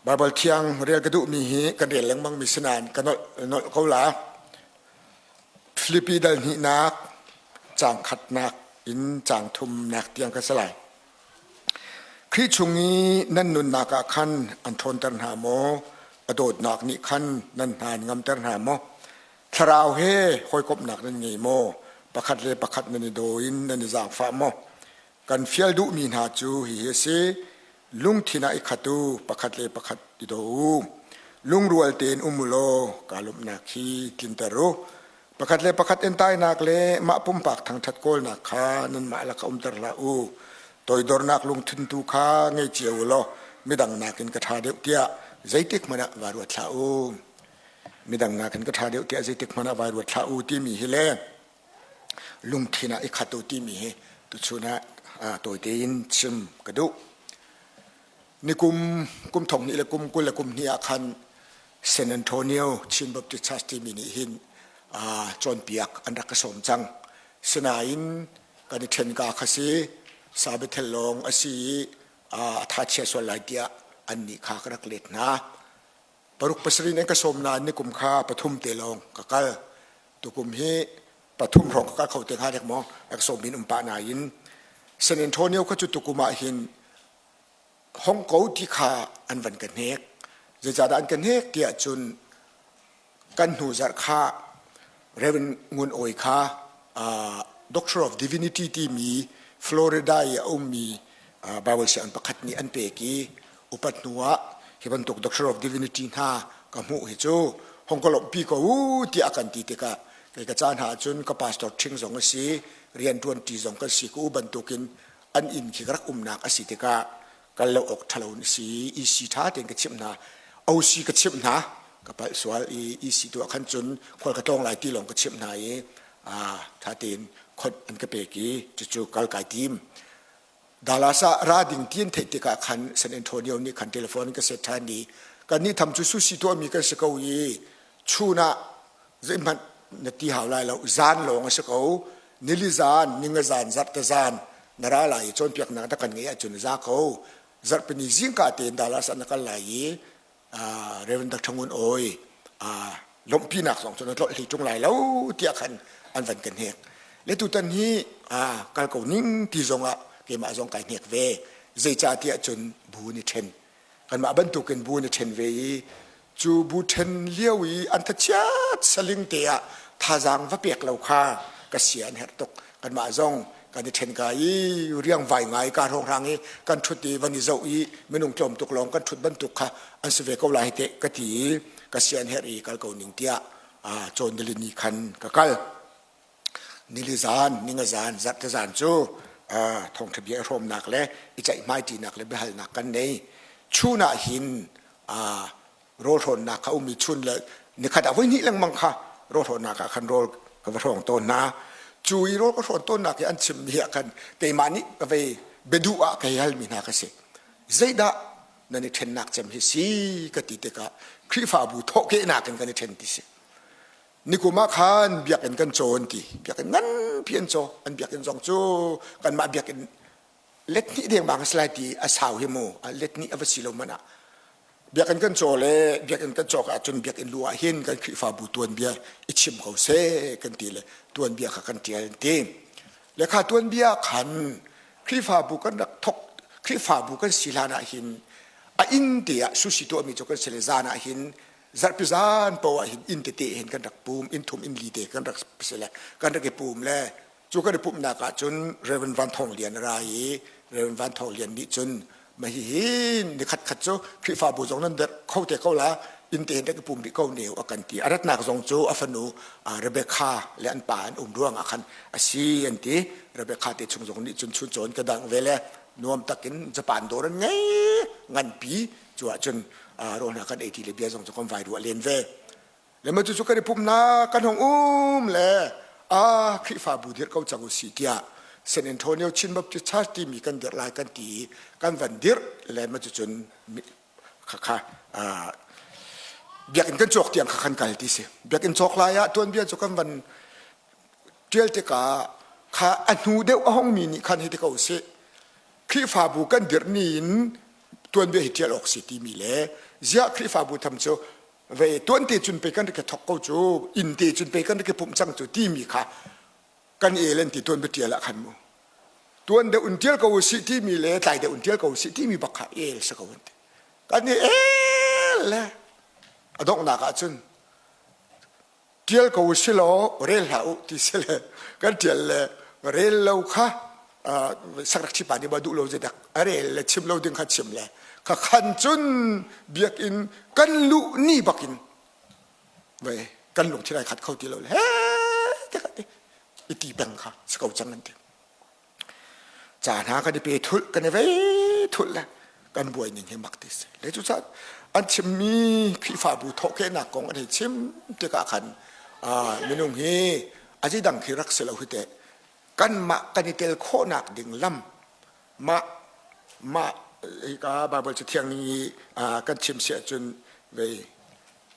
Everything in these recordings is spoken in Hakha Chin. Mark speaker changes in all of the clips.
Speaker 1: Baibal thiang rel ka duhmi hi kan rel lengmangmi si nain ka nolh, nolh ko la. Filipi dal hnihnak, caang khatnak in caang thumnak tiang ka si lai. Khrih chung i nan nunnak ah khan an ṭhawnter hna maw? A dawtnak nih khan nan hna an ngamter hna maw? Thlarau he hawikomhnak nan ngei maw? Pakhat le pakhat nan i daw in nan i zaangfah maw? Kan fial duhmi hna cu hihi a si: lungthin ah i khat u, pakhat le pakhat i daw u. Lungrual tein um u law kaa lawmhnak hi tlinter u. Pakhat le pakhat entainak le mah pumpak thangṭhat kawlnak kha nanmah lakah umter hlah u. Toidornak lungthin tu kha ngei cio u law midang nakin ka ṭha deuh tiah zeitik hmanh ah vaa ruat hlah u. Midang nakin ka ṭha deuh tiah zeitik hmanh ah vai ruat hlah u timi hi le lungthin ah i khat u timi hi tuchun ah tawite in chim ka duh. Nikum kum thong hnih le kum 20 le kum hnih ah khan San Antonio Chin Baptist Church timi nih hin cawnpiak an rak ka sawm cang. Sinain kan i ṭhen ka kha si Sabbathel lawng a si i a tha chia sual lai tiah an nih kha ka rak let hna. Paruk pasarih in an ka sawm nain nikum kha pathum te lawng ka kal. Tukum hi pathum hrawng ka kal kho te hnga dek maw rak sawm in um pah nain San Antonio kha cu tukum ah hin hong ko ti kha an van ka hnek. Zeicahdah an ka hnek tiah cun kan hnu zarh kha Reverend Ngun Awi kha Doctor of Divinity timi Florida i a ummi Bible sianginn pakhat nih an pek i upat hnu ah hi bantuk Doctor of Divinity hna ka hmuh hi cu hong ka lawmhpi ko u tiah a kan ti tikah kei ka caan ah cun ka pastor ṭhing zong a si rianṭuan ṭi zong kan si ko u bantukin an inn khi ka rak umnak a si tikah kal lo awk ṭhalo na si EC ṭha tein ka chimh hna OC ka chimh hna ka palh sual i EC tu ah khan cun khual ka tlawng lai ti lawng ka chimh hna i ṭha tein khot an ka pek i cucu kal kai tim Dallas ah ra ding ti an theih tikah khan San Antonio nih khan telephone ka set ṭhan i kannih tham cu sushi tuahmi kan si ko i chun ah zeihmanh na ti hau lai lo zan lawng a si ko nili zan ninga zan zarhte zan na ra lai i cawnpiaknak na kan ngeih ahcun za ko zarhpini zingka tein Dallas ah na kal lai i Reverend Dr. Ngun Awi lawmhpinak zong cu na tlolh hlei ṭung lai lo tiah khan an van kan hnek le tutan hi kal ko ning ti zong ah keimah zong kai hnek ve zeicah tiah cun bu ni ṭhen kanmah bantukin bu ni ṭhen ve i cu bu ṭhen lio i an thachiat saling te ah thazaang va pek lo kha ka sia an herh tuk kanmah zong kan i ṭhen ka i riang vai ngai ka hrawnghrang i kan ṭhut i van i zoh i minung tlawm tuk lawng kan ṭhut bantuk kha an si ve ko lai te ka ti i ka sian herh i kal ko ning tiah cawn ni khan ka kal nili zan ninga zan zarhte zan cu thawngṭha bia i hrawmnak le i ceihmai ṭinak le biahalnak kan nei chun ah hin rawl hrawnnak kha um i chun le nikhat ah voi hnih lengmang kha rawl hrawnnak ah khan rawl ka va hrawng tawn hna cu i rawl ka hrawn tawnnak i an chimmi ah khan keimah nih ka vei biaduh ah ka hei halmi hna ka si zeidah nan i ṭhennak cem hi si ka ti tikah Khrihfabu thawhkehnak in kan i ṭhen ti si nikum ah khan biakinn kan cawn ti biakinn nganpi an caw an biakinn zong cu kanmah biakinn let hnih dengmang a si lai ti a sau hi mu let hnih a va si lo man ah biakinn kan caw le biakinn kan cawk ahcun biakinn lu ah hin kan Khrihfabu tuanbia i chim ko seh kan ti le tuanbia kha kan ṭial ti le kha tuanbia khan Khrihfabu kan rak thok Khrihfabu kan si hlan ah hin a inn te ah sushi tuahmi cu kan si le zan ah hin zarhpi zan poah hin inn tete hin kan rak pum inn thum inn li te kan rak si le kan rak i pum le cu kan i pumhnak ah cun Reverend Van Thawng Lian a ra i Reverend Van Thawng Lian nih cun ma hihi ni khat khat cu Khrihfabu zong nan derh kho te ko la inn te hin rak i pum rih ko neu a kan ti a ratnak zong cu a fanu Rebecca le an pa an um ruang ah khan a si an ti Rebecca te chung zong nih cun chun cawn ka dang ve le nuam takin Japan dawr an ngei nganpi cu ah cun rawl hna kan ei ti le bia zong cu kan vai ruah len ve le ma cucu kan i pumhnak kan hong um le a Khrihfabu dirh ko cang u si tiah San Antonio Chin Baptist Church timi kan dirh lai kan ti i kan van dirh le ma cucun kha biakinn kan cawk tiang kha kan kal ti si biakinn cawk lai ah tuanbia cu kan van ṭial tikah kha a hnu deuh a hongmi nih khan hi ti ko sih Khrihfabu kan dirh ni in tuanbia hi ṭial awk si timi le Ziah Khrihfabu tham cu ve tuan te cun pe kan rak i thok ko cu inn te cun pe kan rak i pumh cang cu timi kha kan el an ti tuan biatial ah khan mu tuan deuh in tial ko usih timi le tlai deuh in tial ko usih timi bak kha el si ko an ti kan i el le a donghnak ah cun tial ko usih law rel hlah u ti si le kan tial le rel lo kha sakrak chipa nih ba duh lo zedak a rel le chim lo ding kha chim le kha khan cun biakinn kan luh ni bakin ve kan lungthin ai khat kho ti lo le he te kha te i ti peng kha si ko cang an ti ca hna kan i pe thulh kan i vei thulh le kan buai ning hi mak ti si le cu caan an chimmi Khrihfabu thawhkehnak kong an hei chim tikah khan minung hi a dang khi rak si lo hi teh kanmah kan i tel khawhnak ding lam mah mah hika Bible cathiang ning i kan chim si ahcun vei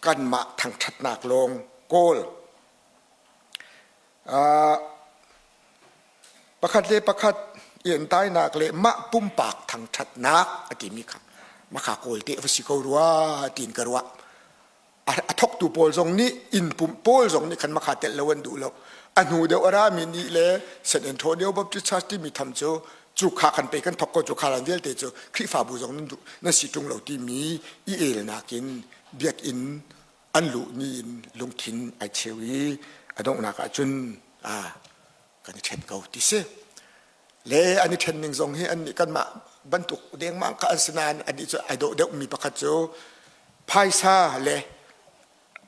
Speaker 1: kanmah thangṭhatnak lawng kawl pakhat le pakhat i entainak le mah pumpak thangṭhatnak a timi kha makha kawl te va si ko rua tiin ka ruah. A thawktu pawl zong nih inn pumh pawl zong nih khan makha telh lo an duh lo. A hnu deuh a rami nih le St. Antonio Baptist Church timi tham cu cu kha kan pe kan thawk ko cu kha ran vialte cu Khrihfabu zong nan duh nan si ṭung lo timi i elnak in biakinn an luh ni in lungthin ai cheu i a donghnak ah cun kan i ṭhen ko ti si. Le an i ṭhen ning zong hi annih kanmah bantuk dengmang kha an si nain annih cu ai dawh deuhmi pakhat cu phaisa le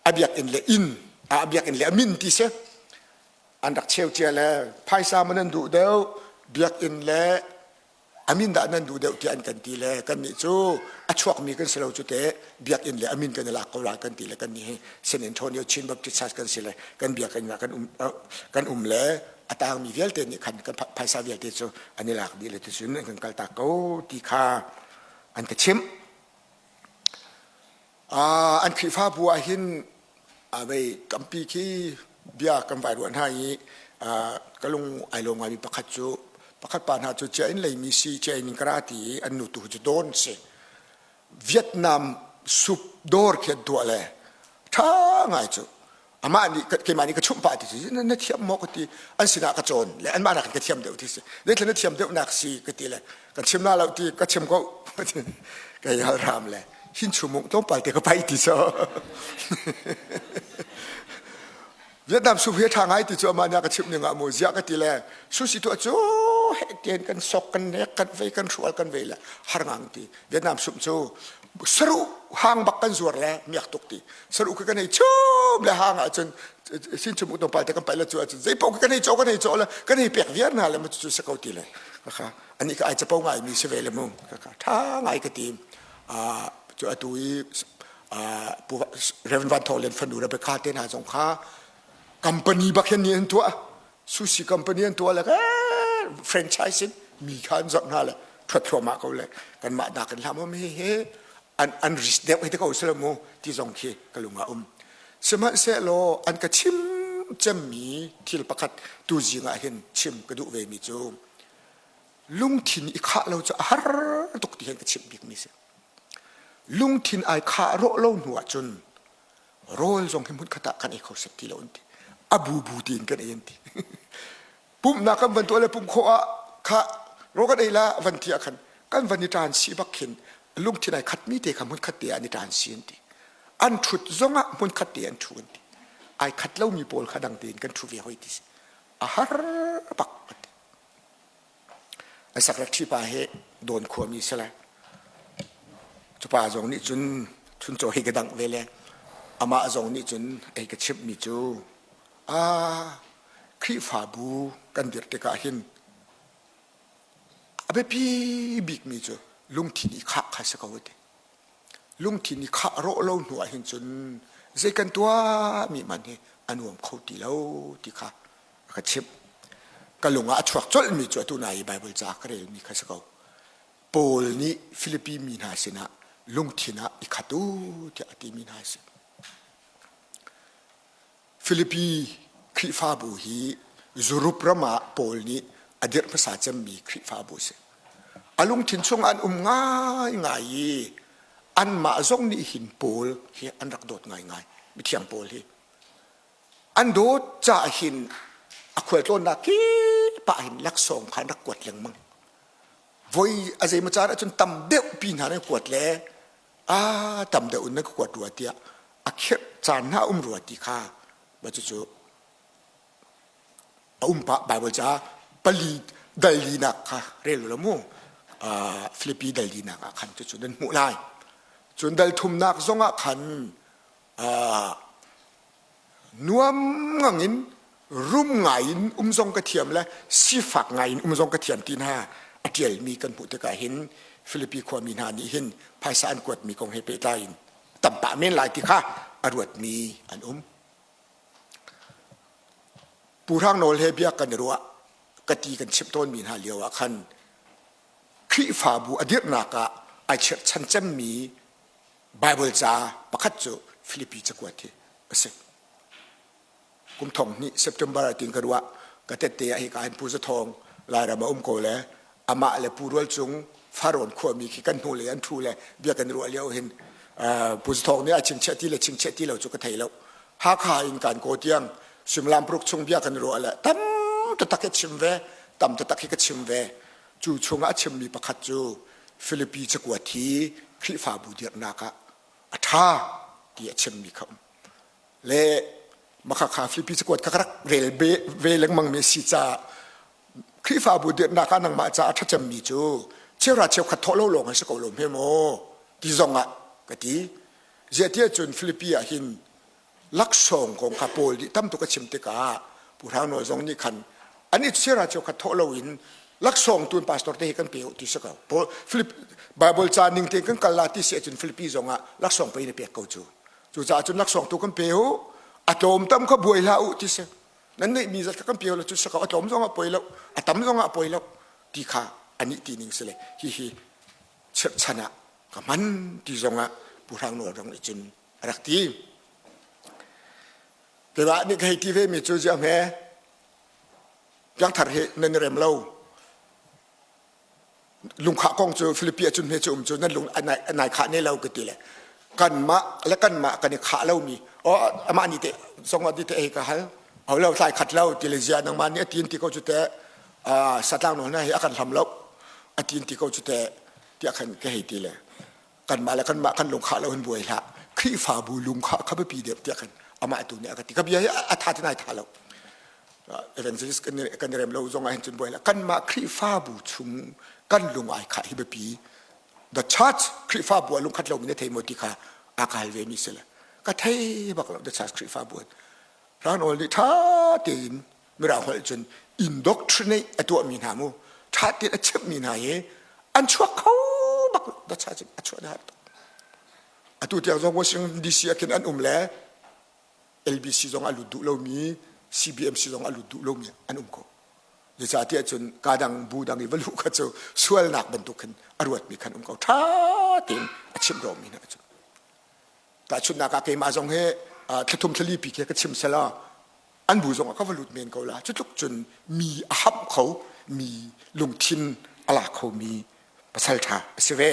Speaker 1: a biakinn le inn a biakinn le a min ti si. An rak cheu cia le phaisa maw nan duh deuh biakinn le a min dah nan duh deuh tiah an kan ti le kannih cu a chuakmi kan si lo cu teh biakinn le a min kan i lak ko lai kan ti le kannih hi San Antonio Chin Baptist Church kan si le kan biakinn ah kan um kan um le a tangmi vialte nih khan kan phaisa vialte cu an i lak dih le ticun an kan kaltak ko ti kha an ka chimh. An Khrihfabu ah hin vei tampi khi bia kan vai ruah hna i ka lung ai lo ngaimi pakhat cu pakhat pa hna cu cia in leimi si cia in ka ra ti i an nu tu cu dawn si Vietnam sup dawr khi an tuah le ṭha ngai cu amah nih keimah nih ka chumh pah ti si na thiam maw ka ti an sinah ka cawn le anmah nakin ka thiam deuh ti si zeitluk na thiam deuh nak si ka ti le kan chim na lo ti ka chim ko kei hal ram le hin chumung tlawmpal te ka pai ti so Vietnam su he tha ngai ti cu amah nih ka chimh ning ah mu ziah ka ti le sushi tu cu he tian kan sok kan nek kan vei kan hrual kan vei le har ngang ti Vietnam sup cu saruh hang bak kan zuar le miak tuk ti saruh ka kan ei chum le hang ah cun sin chum utom pal te kan pai le cu ahcun zei paoh kan ei chaw kan ei chaw le kan ei pek viar hna le ma cu se ko ti le kha ani ka ai chapo ngai mi si ve le mu ka ka tha ngai ka ti a cu atu i Reverend Van Thawng Lian fanu Rebecca te hna zong kha company bak hin ni an tuah sushi company an tuah le franchise in mi kha an zawt hna le thuat thluahmah ko le kanmah nakin hlah maw hi hi an an risk deuh hi te ko sila mu ti zong khi ka lung ah um sihmanhsehlaw an ka chim cemmi thil pakhat tu zing ah hin chim ka duh ve mi cu lungthin i khah lo cu a har tuk ti hin ka chimh bik mi si lungthin ai khah rawh lo hnu ah cun rawl zong hi hmunkhat ah kan ei kho set ti lo an ti a bu bu tiin kan ei an ti pumhnak kan van tuah le pumh khawh ah kha rawl kan ei la van ti ah khan kan van i ṭan si bak khin lungthin ai khatmi te kha hmunkhat te ah an i ṭan si an ti an ṭhut zong ah hmunkhat te an ṭhu an ti ai khat lomi pawl kha dang tein kan ṭhu ve hoi ti si a har bak an ti An sakrak ṭhipa hi Dawn khuami si lai. Cupa zong nih cun chuncaw hi ka dangh ve le amah zong nih cun ei ka chimhmi cu ah Khrihfabu kan dirh tikah hin a biapi bikmi cu lungthin i khah kha si ko a ti. Lungthin i khah rawh lo hnu ah hin cun zei kan tuahmi hmanh hi a nuam kho ti lo ti kha a ka chimh. Ka lung ah a chuak colhmi cu atu nai i Baibal ca ka relmi kha si ko. Paul nih Filipi mi hna sinah lungthin ah i khat u tiah a timi hna a si. Filipi Khrihfabu hi Europe ram ah Paul nih a dirh hmasa cemmi Khrihfabu a si. A lungthin chung an um ngaingai i Anmah zong nih hin Paul hi an rak dawt ngaingai, mithiang Paul hi. An dawt caah hin a khualtlawnnak kip ah hin laksawng kha an rak kuat lengmang. Voi a zeimaw caan ahcun tam deuh pi hna nan kuat le a tam deuh in nan ka kuat rua tiah a khirh caan hna um rua ti kha va cucu a um pah Bible ca pali dal linak kha rel u law mu Filipi dal linak ah khan cucu nan hmuh lai. Cun dal thumnak zongah khan nuam ngang in rum ngai in um zong ka thiam le sifak ngai in um zong ka thiam ti hna a ṭialmi kan hmuh tikah hin Filipi khuami hna nih hin phaisa an kuatmi kong he pehtlai in tam pah men lai ti kha a ruatmi an um. Pu Hrang Nawl he bia kan i ruah ka ti kan chimh tawnmi hna lio ah khan Khrihfabu a dirhnak ah ai chirhchan cemmi Baibal ca pakhat cu Filipi cakuat hi a si. Kum thong hnih September ah tin ka ruah ka tette ah hika hin Pu Za Thawng Lairam a um ko le amah le Pu Rual Cung Farrawn khuami khi kan hnu le an thu le bia kan ruah lio hin Pu Za Thawng nih a chingchiah ti le chingchiah ti lo cu ka thei lo. Hakha in kan ko tiang suimilam paruk chung bia kan ruah le tam taktak hi chim ve tam taktak hi ka chim ve cu chungah a chimmi pakhat cu Filipi cakuat hi Khrihfabu dirhnak ah a ṭha ti a chimmi kha um le makhakha Filipi cakuat kha ka rak rel ve lengmang mi si caah Khrihfabu dirhnak ah nangmah caah a ṭha cemmi cu cheuhra cheukhat thawh lo lawng an si ko lo hme maw ti zong ah ka ti ziah tiah cun Filipi ah hin laksawng kong kha Paul nih tam tuk a chim tikah Pu Hrang Nawl zong nih khan an i chira cu kha thawh loin laksawng tun pastor te hi kan pe ti si ko Paul Philip Bible ca ning tein kan kal la ti si ahcun Philippi zong ah laksawng pe in a pek ko cu cucaah cun laksawng tu kan pe u a tlawm tam kha buai hlah u ti si nan neih mi zat kha kan pe lo cu si ko a tlawm zong ah poi lo a tam zong ah poi lo ti kha anih ti ning si le hi hi chirhchan ah ka hman ti zong ah Pu Hrang Nawl zong nih cun a rak ti. Keimah nih ka hei ti ve mi cu ziah hme piangthar hi nan i rem lo lungkhah kong cu Philippi ahcun hme cu um cu nan lung a nai khah ne lo ka ti le kanmah le kanmah kan i khah lomi o amah nih te zong ah ti te ei ka hal ho lo tlai khat lo ti le zia nangmah nih a tin ti ko cu te satlang nawl hna hi a kan hlam lo a tin ti ko cu te tiah khan ka hei ti le kanmah le kanmah kan lungkhah lo hin buai hlah Khrihfabu lungkhah kha biapi deuh tiah khan amah tu nih a ka ti ka bia hi a tha tin ai tha lo evangelist kan i rem lo zong ah hin cun buai hlah kanmah Khrihfabu chung kan lung ai khah hi biapi the church Khrihfabu a lungkhat lo mi na thei maw ti kha a ka hal ve mi si le ka thei bak lo the church Khrihfabu Ranawl nih ṭha tein mirang holh cun indoctrinate a tuahmi hna mu ṭha tein a chimhmi hna hi an chuak kho bak lo the church a chuah na har tuk atu tiang zong Washington DC ah khin an um le LBC zong a lut duh lomi CBMC zong a lut duh lomi an um ko zeicahtiah cun ka dang bu dang i va luh kha cu sualnak bantuk khin a ruatmi khan um ko ṭha tein a chimh rawmi hna cu Tahchunhnak ah keimah zong hi thlathum thlali pi khi ka chim sela an bu zong ah ka va lut men ko la cu tluk cun mi a hamh kho mi lungthin a la kho mi pasal ṭha a si ve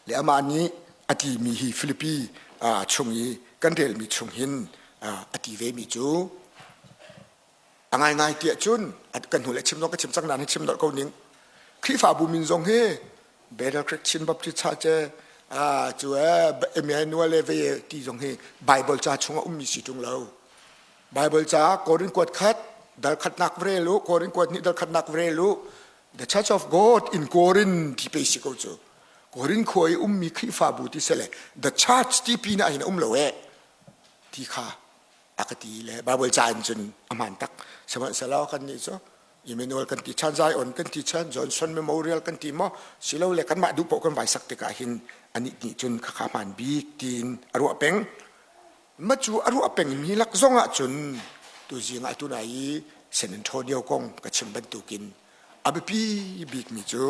Speaker 1: le amah nih a ti mi hi Filipi chung i kan relmi chung hin a ti ve mi cu A ngaingai tiah cun kan hnu le chim zong ka chim cang nain hi chim dolh ko ning. Khrihfabu min zong hi Battle Creek Chin Baptist Church cu Emmanuel le ve ti zong hi Bible ca chungah ummi si ṭung lo. Bible ca Korin kuat khat dal khatnak vrel u Korin kuat nih dal khatnak vrel u The Church of God in Korin ti pe si ko cu. Korin khua i ummi Khrihfabu ti sele The Church ti pi na hin um lo eh ti kha a ka ti le Bible ca in cun a hmaan tak sihmanhsehlaw kan nih cu Emmanuel kan ti chan Zion kan ti chan Johnson Memorial kan ti maw silole kanmah duh paoh kan vai sak tikah hin anih nih cun khakha hmaan bik tiin a ruah peng ma cu a ruah peng mi lak zong ah cun tuzing ah tunai i San Antonio kong ka chim bantukin a biapi bik mi cu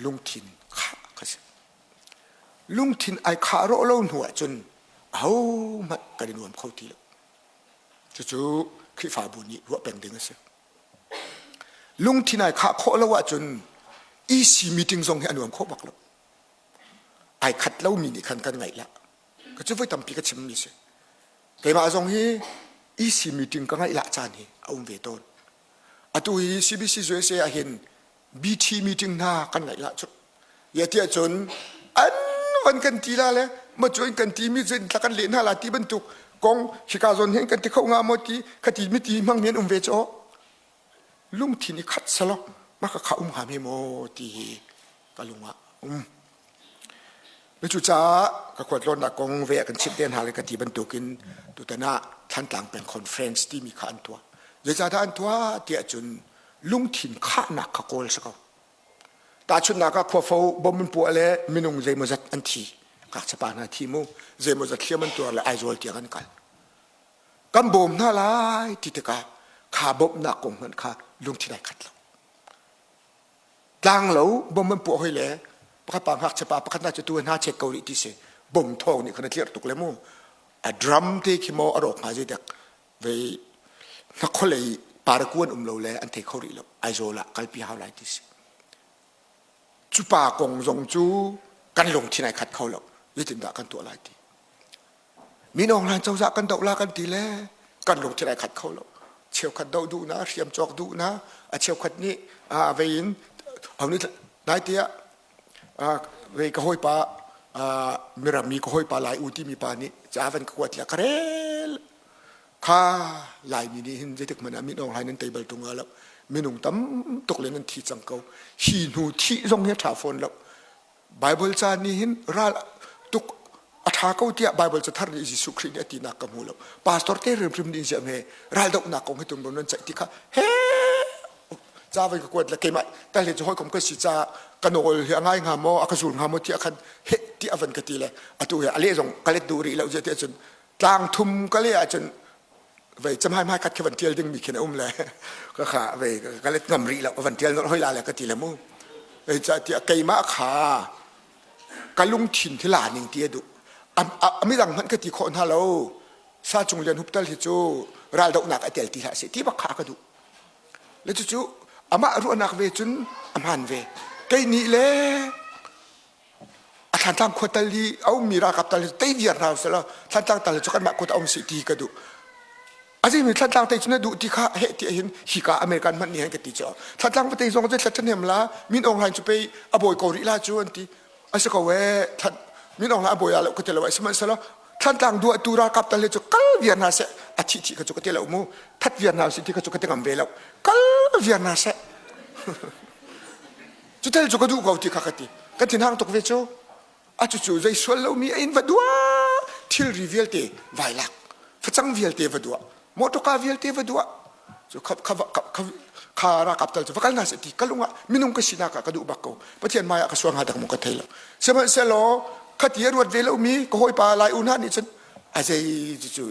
Speaker 1: lungthin khah kha si lungthin ai khah rawh lo hnu ah cun ahohmanh kan i nuam kho ti lo. Cucu Khrihfabu nih ruah peng ding a si. Lungthin ai khah khawh lo ahcun EC meeting zong hi a nuam kho bak lo. Ai khat lomi nih khan kan ngaih lah. Ka cu voi tampi ka chimmi si. Keimah zong hi EC meeting ka ngaih lah caan hi a um ve tawn. Atu hi CBC USA ah hin BT meeting hna kan ngaih lah cu. Ya tiah cun an van kan ti la le ma cu in kan ti mi cu in kan leh hna la ti bantuk kong hika zawn hin kan ti kho nga maw ti khati mi ti hmang mi an um ve cu lungthin i khat selaw mah ka kha um hnga hme maw ti hi ka lung ah um. Cucaah ka khualtlawnnak kong ve a kan chimh te hna le ka ti bantukin tutan ah Thlantlang Peng Conference timi kha an tuah. Zeicahdah an tuah tiah cun lungthin khahnak kha kawl si ko. Tahchunhnak ah khuafo bom an puah le minung zeimawzat an thi. Ngakchia hna thi mu zeimawzat hliam an tuar le Aizawl tiang an kal. Kan bawm hna lai ti tikah kha bawmhnak kong hmanh kha lungthin ai khat lo. Tlanglo bom an puah hoi le pakhat pa ngakchia pa pakhat na cu tu hna chet ko rih ti si bom thawng nih khan a tlirh tuk le mu a drum te khi maw a rawk hnga zei dek vei hnakholei parakuan um lo le an thei kho rih lo Aizawl ah kalpi hau lai ti si cu pa kong zong cu kan lungthin ai khat kho lo zeitindah kan tuah lai ti Min Aung Hlaing cozah kan doh la kan ti le kan lungthin ai khat kho lo. Cheukhat doh duh na, hriam cawk duh na, a cheukhat nih a vei in nai tiah vei ka hawipa miram mi ka hawipa lai u timi pa nih ca van ka kuat le ka rel kha Laimi nih hin zeitik hmanh ah Min Aung Hlaing nan tei bal tung lo minung tam tuk le nan thi cang ko hi hnu thih zong hi a ṭha fawn lo Bible ca nih hin ral tuk a ṭha ko tiah Bible cathar nih Jesuh Khrih nih a tinak ka hmu lo. Pastor te hrimhrim nih ziah hme raldohnak kong hi tum nan ceih ti kha he ca voi ka kuat le keimah tal hi cu hawikom ka si ca ka nawl hi a ngai hnga maw a ka zul hnga maw tiah khan he ti a van ka ti le atu he a leh zong ka let duh rih lo ziah tiah cun tlang thum ka leh ahcun vei camhai hmai khat khi van tial ding mi khin a um le ka kha vei ka let ngam rih lo van tial nolh hoi la le ka ti le mu vei ca tiah keimah kha ka lungthin hi la ning ti a duh amidang hmanh ka ti khawh hna lo sa cung lian hup tal hi cu raldohnak a tel ti hlah seh ti bak kha ka duh le cucu amah ruahnak ve cun a hmaan ve kei nih le a Thlantlang khua tal i a ummi ralkap tal hi tei viar hna usih law Thlantlang tal cu kanmah kut a um sih ti ka duh. A zeimi Thlantlang tei cu na duh ti kha heh ti hin hika American hmanh nih hin ka ti cu. Thlantlang va tei zong cu thla ṭhahnem la Min Aung Hlaing cu pei a bawi ko rih la cu an ti. A si ko ee Thlan Min Aung Hlaing a bawi ah lo ka ti lo ai sihmanhsehlaw Thlantlang duahtu ralkap tal hi cu kal viar hna seh a thih thih kha cu ka ti lo mu that viar hna usih ti kha cu ka ti ngam ve lo kal viar hna seh Cu tel cu ka duh ko ti kha ka ti. Ka thinhang tuk ve cu. A cucu zei sual lomi a inn va duah thilri vialte vai lak facang vialte va duah motorka vialte va duah cu kha kha kha kha ralkap tal cu va kal hna seh ti ka lung ah minung ka sinak ah ka duh bak ko pathian hmai ah ka sual hnga dak maw ka thei lo sihmanhsehlaw khati a ruat ve lomi ka hawipa lai u hna nih cun a zei cu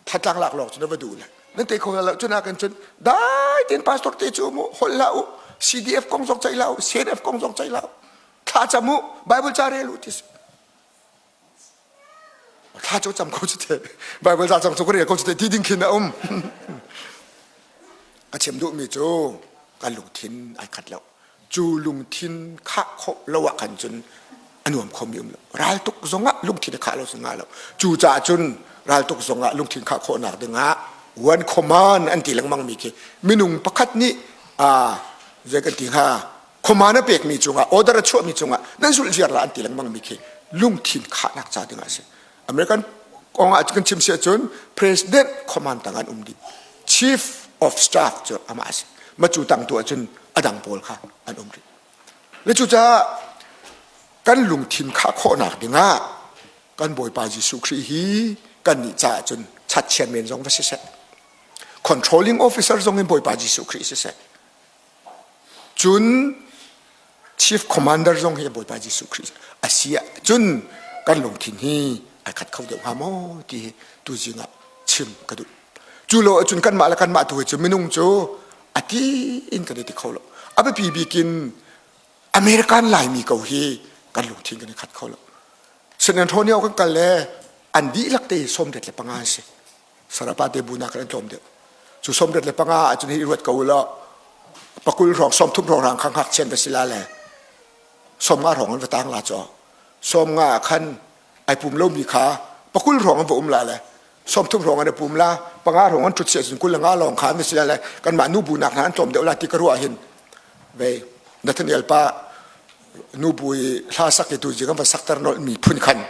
Speaker 1: thlatlang lak lawng cu na va duh le nan te kho lo cun kan cun dai ten pastor te cu mu holh la u CDF kong zong ceih la u CNF kong zong ceih la u thla cam u Bible ca rel u ti thla cu cam ko cu te Bible ca cam cu ka rel ko cu te ti ding khin a um a chim duh mi cu kan lungthin ai khat lo cu lungthin khah khawh lo ah khan cun a nuam khomi um lo raltuk zongah lungthin a khah lo singa lo cu caah cun raltuk zongah lungthin khah khawhnak dingah one command an ti lengmang mi khi minung pakhat nih a zei kan ti hnga command a pekmi cungah order a chuahmi cungah nan zulh ziar la an ti lengmang mi khi lungthin khahnak ca dingah a si American kong ah kan chim si ahcun president command tang an um dih chief of staff cu amah a si ma cu tang tu ahcun a dang pawl kha an um rih le cucaah kan lungthin khah khawhnak dingah kan Bawipa Jesuh Khrih hi kan nih caah cun chatchian men zong va siseh controlling officer zong in Bawipa Jesuh Khrih siseh Cun chief commander zong hi Bawipa Jesuh Khrih a si ah cun kan lungthin hi ai khat kho deuh hnga maw ti hi tuzing ah chim ka duh. Cu lo ahcun kanmah le kanmah tu hi cu minung cu a ti in kan i ti kho lo. A biapi bik in American Laimi ko hi kan lungthin kan i khat kho lo. San Antonio kan kal le an dihlak te 75 an si. Sarapa te bu nak an tlawm deuh. Cu 35 ahcun hi ruat ko law pakul hrawng 30 hrawng rang kha ngakchian va si la le 50 hrawng an va tang la caw. Sawm nga ah khan ai pum lomi kha pakul hrawng an va um la le 30 hrawng an i pum la panga hrawng an ṭhut si ahcun 25 lawng kha an si la le kanmah nubu nak hna an tlawm deuh la ti ka ruah hin vei Nathaniel pa nubu i hla sak i tu kan va sakter nolh mi phun khan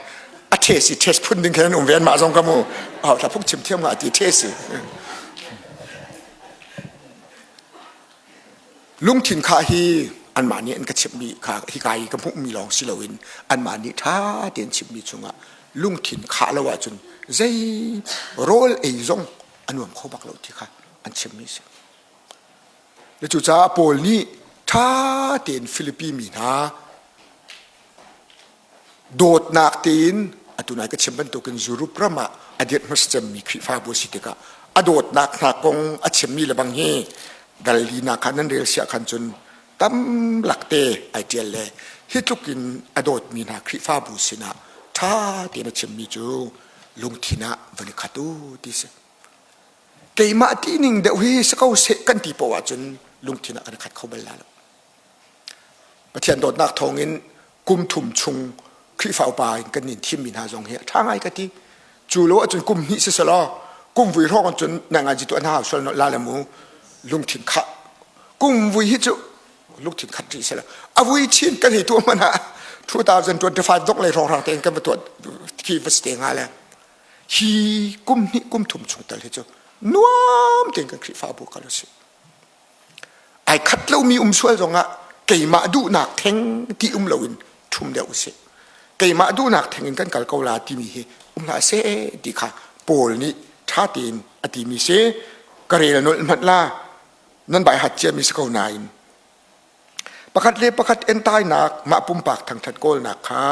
Speaker 1: a ṭhe si ṭhes phun ding khan an um ve anmah zong ka mu hau thla phung chim thiam nga ti ṭhe si lungthin kha hi anmah nih an ka chimhmi kha hika i ka hmuhmi lawng si loin anmah nih ṭha tein chimhmi chungah lungthin khah lo ahcun zei rawl ei zong a nuam kho bak lo ti kha an chimmi a si. Le cucaah Paul nih ṭha tein Filipi mi hna Dawtnak tein atu nai ka chim bantukin Europe ram ah a dirh hmasa cemmi Khrihfabu a si tikah a dawtnak hna kong a chimmi le bang hi dal linak kha nan rel siah khan cun tam lakte ai ṭial le hi tluk in a dawtmi hna Khrihfabu sinah ṭha tein a chimmi cu lungthin ah van i khat u ti si. Keimah tining deuh hi si ko seh kan ti poah ahcun lungthin ah kan i khat kho bal la lo. Pathian dawtnak thawngin kum thum chung Khrihfa upa in kan in thimmi hna zong hi a ṭha ngai ka ti. Cu lo ahcun kum hnih siselaw kum vui hrawng cun na ngai tu an hau sual la le mu lungthin khah kum vui hi cu lungthin khat rih sela a vui chin kan hei tuah hmanh ah 2025 dok lei hrawng tein kan va tuah khi va si te nga le hi kum hnih kum thum chung tal hi cu nuam tein kan Khrihfabu kal usih Ai khat lomi um sual zongah keimah duhnak theng ti um loin ṭhum deuh usih. Keimah duhnak theng in kan kal ko la timi hi um hlah seh ti kha Paul nih ṭha tein a timi si. Ka rel nolh hmanh la nan bai hat ciami si ko nain pakhat le pakhat entainak mah pumpak thangṭhat kawlnak kha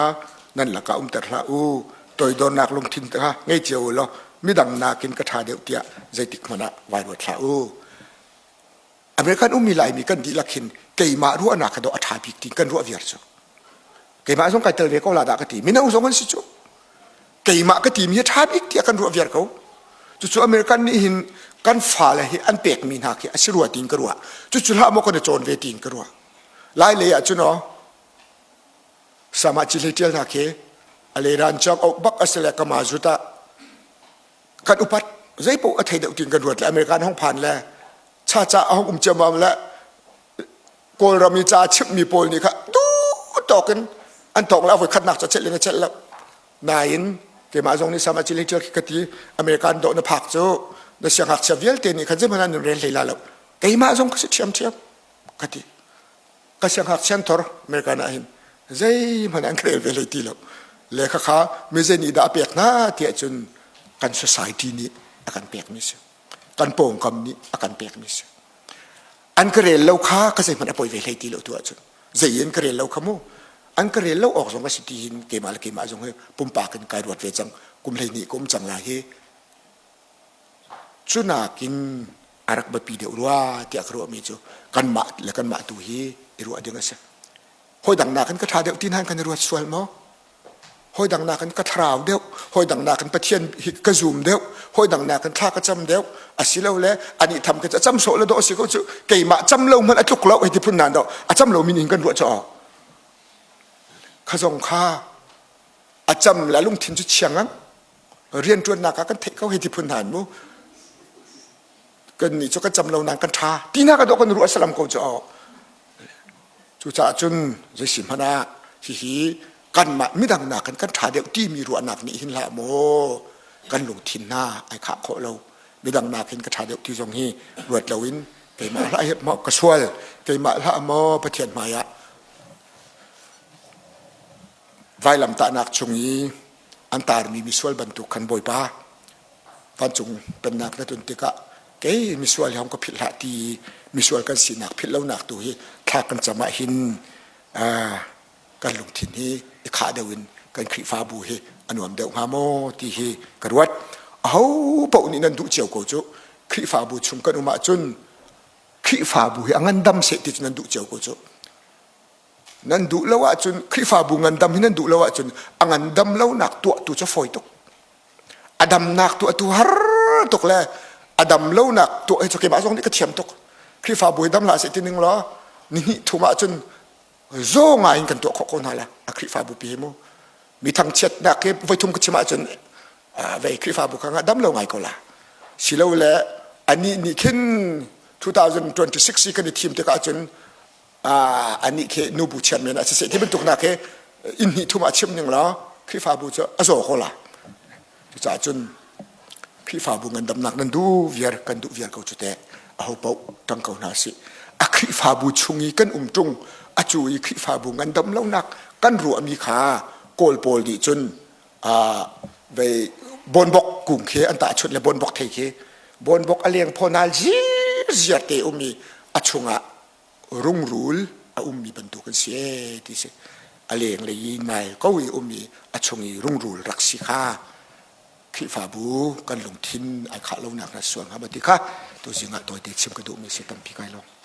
Speaker 1: nan lakah umter hlah u toidornak lungthin kha ngei cio u law midang nakin ka ṭha deuh tiah zeitik hmanh ah vai ruat hlah u. American ummi Laimi kan dihlak hin keimah ruahnak kha dawh a ṭha bik ti kan ruah viar cu. Keimah zong kai tel ve ko la dah ka ti. Mino zong an si cu. Keimah ka timi hi a ṭha bik tiah kan ruah viar ko. Cucu American nih hin kan fale hi an pekmi hna khi a si rua tiin ka ruah. Cucu hlah maw kan i cawn ve tiin ka ruah. Lai lei ah cun aw sama ci hlei ṭial hna khi a le ran cang ok bak a si le kama zut ah kan upat zeipaoh a thei deuh tiin kan ruat le American hong phan le cha ca a hong um ciammam le Kawlram i ca chimhmi pawl nih kha du tawk in an tawk le a voi khatnak ca chelh in a chelh lo nain keimah zong nih sama chili khi ka ti American dawh na phak cu na siangngakchia vialte nih khan zeihmanh an rel hlei la lo keimah zong ka si ṭhiamṭhiam ka ti ka siangngakchia an thor American ah hin zeihmanh an rel ve hlei ti lo le khakha mi zei nih dah a pek hna tiah cun kan society nih a kan pekmi si kan pawngkam nih a kan pekmi si an ka rel lo kha ka zeihmanh a poi ve hlei ti lo tu ahcun zei in ka rel lo kha mu an ka rel lo awk zong a si ti hin keimah le keimah zong hi pumpak in kai ruat ve cang kum 12 ka um cang lai hi cu nakin a rak biapi deuh rua tiah ka ruahmi cu kanmah le kanmah tu hi i ruah ding a si hawi dang nakin ka ṭha deuh ti hna kan i ruat sual maw hawi dang nakin ka thlarau deuh hawi dang nakin Pathian hi ka zum deuh hawi dang nakin thla ka cam deuh asilole ani tham ka cam sawh le dawh si ko cu keimah cam lo hmanh a tluk lo hei ti phun nan do a cam lo min in kan ruah cu kha zong kha a cam le lungthin cu chiang ang rianṭuannak ah kan theih ko hei ti phun hna mu kan nih cu kan cam lo nan kan ṭha ti hna ka dawh kan ruah salam ko cu Cucaah cun zeisi hmanh ah hihi kanmah midang nakin kan ṭha deuh timi ruahnak nih hin hlah maw kan lungthin hna ai khah khawh lo. Midang nakin ka ṭha deuh ti zong hi ruat loin keimah hlah hi maw ka sual, keimah hlah maw Pathian hmai ah vailamtahnak chung i an tarmi misual bantuk khan Bawipa vancung pennak na tun tikah kei misual hi hong ka philh hlah ti misual kan sinak philh lonak tu hi thla kan cam ah hin kan lungthin hi i khah deuh in kan Khrihfabu hi a nuam deuh hnga maw ti hi ka ruat. Aho paoh nih nan duh cio ko cu Khrihfabu chung kan um ahcun Khrihfabu hi a ngandam seh ti cu nan duh cio ko cu. Nan duh lo ahcun Khrihfabu ngandam hi nan duh lo ahcun a ngandam lonak tuah tu cu fawi tuk. A damnak tu atu har tuk le a dam lonak tuah hi cu keimah zong nih ka thiam tuk. Khrihfabu hi dam hlah seh ti ning law ni hnih thum ahcun zaw ngai in kan tuah khawh ko hna la a Khrihfabu pi hi mu. Mi thangchiatnak hi voithum ka chim ahcun vei Khrihfabu kha nga dam lo ngai ko la. Silole anih nih khin 2026 i kan i thim tikah cun anih khi nubu chairman a si ti bantuk nak hi inn hnih thum ah chim ning law Khrihfabu cu a zaw ko la. Cucaah cun Khrihfabu ngandamnak nan duh viar kan duh viar ko cu teh aho paoh ṭang ko hna sih. A Khrihfabu chung i kan um ṭung a cu i Khrihfabu ngandam lonak kan ruahmi kha Kawl pawl nih cun vei bonbok kung khi an tahchunh le bonbok thei khi bonbok a leng phaw nal ziar te um i a chungah rungrul a ummi bantuk an si ee ti si. A lenglei i nai ko i um i a chung i rungrul rak si kha Khrihfabu kan lungthin ai khah lonak na sual hnga ma ti kha tuzing ah tawite chim ka duhmi si tampi kai lawm.